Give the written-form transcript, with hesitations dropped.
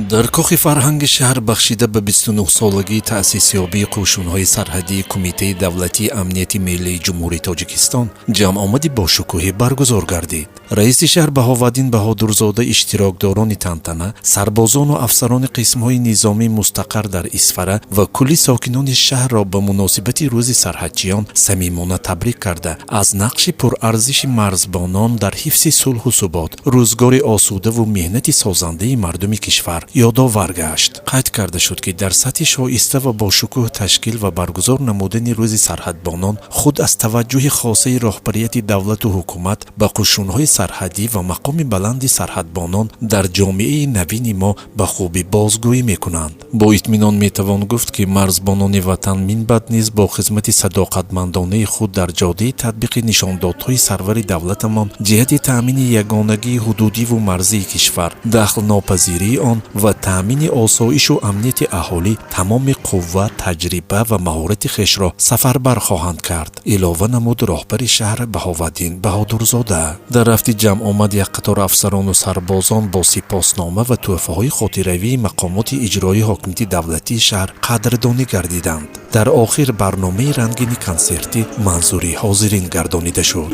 Дар кохи фарҳанги шаҳр бахшида ба 29-солагии таъсисёбии қӯшунҳои сарҳадии Кумитаи давлатии амнияти миллии Ҷумҳурии Тоҷикистон ҷамъомади бошукӯҳӣ баргузор гардид. Раиси шаҳр Баҳоваддин Баҳодурзода иштирокдорони тантана, сарбозону афсарони қисмҳои низомии мустақар дар Исфара ва кулли сокинони шаҳрро ба муносибати Рӯзи сарҳадчиён самимона табрик карда, аз нақши пурарзиши марзбонон дар ҳифзи сулҳу субот, рӯзгори осудаву меҳнати созандаи мардуми кишвар ёдовар гашт. Қайд карда шуд, ки дар сатҳи шоиста ва бошукӯҳ ташкил ва баргузор намудани Рӯзи сарҳадбонон худ аз таваҷҷӯҳи хосаи роҳбарияти давлату ҳукумат ба қӯшунҳои сарҳадӣ ва мақоми баланди сарҳадбонон дар ҷомеаи навини мо ба хубӣ бозгӯӣ мекунанд. Бо итминон метавон гуфт, ки марзбонони ватан минбаъд низ бо хизмати садоқатмандонаи худ дар ҷодаи татбиқи нишондодҳои сарвари давлатамон ҷиҳати таъмини ягонагии ҳудудиву марзии кишвар, дахлнопазирии он ва таъмини осоишу амнияти аҳолӣ тамоми қувва, таҷриба ва маҳорати хешро сафарбар хоҳанд кард, илова намуд роҳбари шаҳр Баҳоваддин Баҳодурзода. Дар рафти ҷамъомад як қатор афсарону сарбозон бо сипоснома ва тӯҳфаҳои хотиравии мақомоти иҷроии ҳокимияти давлатии шаҳр қадрдонӣ гардиданд. Дар охир барномаи рангини консертӣ манзури ҳозирин гардонида шуд.